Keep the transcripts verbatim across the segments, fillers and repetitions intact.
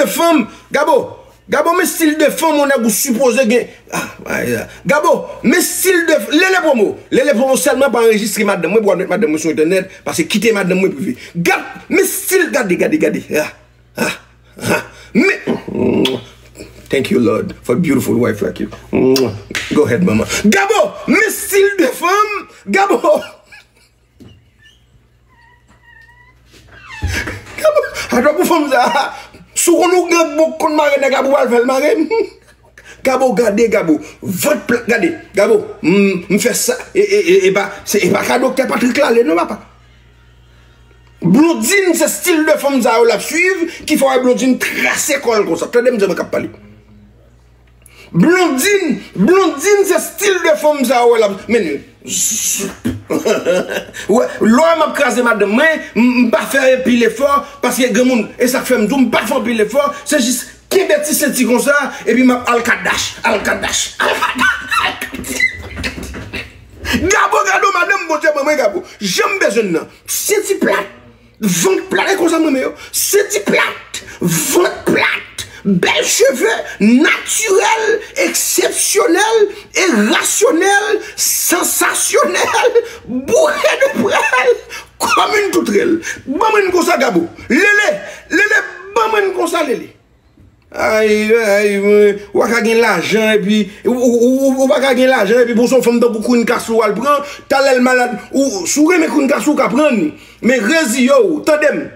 de fanm. Gabo, Gabo, men stil de fanm yon nèg ou sipoze gen. Ah, ay, ah. Gabo, men stil de Lele Promo. Lele Promo sèlman pa anrejistre madanm mwen pou al met madanm mwen sou entènèt, paske kite madanm mwen prive. Gad, men stil, gade, gade, gade. Ah, ah, ah. Men, thank you, Lord, for a beautiful wife like you. Go ahead, mama. Gabo, men stil de fanm. Gabo. Atò pou fanm sa, si w konn ou gen bon konn mare nèg la pou w al fè l mare. Gabo, gade, Gabo, vant plat, gade, Gabo, m, m fè sa, e, e, e, e pa, se, e pa ka doktè Patrick Lale, non, papa. Blondine, se stil de fanm sa yo l ap swiv, ki fè w wè Blondine trase kò l konsa. Tande m, se mwen k ap pale. Blondine, Blondine, se stil de fanm sa yo l ap mennen. Wè, lè m ap kraze madanm mwen, m, m pa fè anpil efò, paske gen moun, e sa k fè m di w, m pa fè anpil efò, se jis kenbe ti senti konsa, epi m ap alkadach, alkadach, alkadach. Gabo, gado madanm, Bondye ban mwen Gabo. Jan m bezwen l nan. Senti plat. Vant plat, e konsa m renmen yo. Senti plat, vant plat, bèl cheve, natirèl, eksepsyonèl, e rasyonèl, sansasyonèl, boure de prèl, kòm une tourterelle. Ban mwen konsa, Gabo. Lele, Lele, ban mwen konsa, Lele. Ay, ay, mwen, ou pa ka gen lajan epi, ou, ou, ou, ou pa ka gen lajan epi pou son fanm tankou Queen Kasou w al pran, talè l malad, ou, si w renmen Queen Kasou w ka pran li, men reziye w, tande m.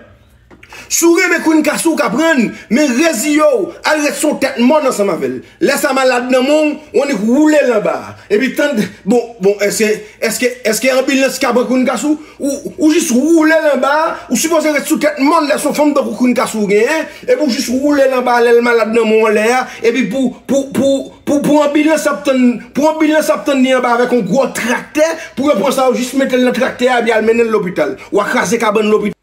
Si w renmen Queen Kasou w ka pran li, men reziye w, al ret sou tèt mòn ansanm avè l. Lè sa malad nan men w, w annik woule l anba a. Epi tann, bon, bon, èske, èske, èske anbilans ka pran Queen Kasou? Ou, ou jis woule l anba a, ou sipoze ret sou tèt mòn lè se yon fanm tankou Queen Kasou w genyen, epi ou jis woule l anba a lè l malad nan men w anlè a, epi pou, pou, pou, pou, pou anbilans ap tann, pou anbilans ap tann li anba avèk yon gwo traktè, pou yo pran sa yo jis mete l nan traktè a epi al mennen l lopital. W a kraze kabann lopital.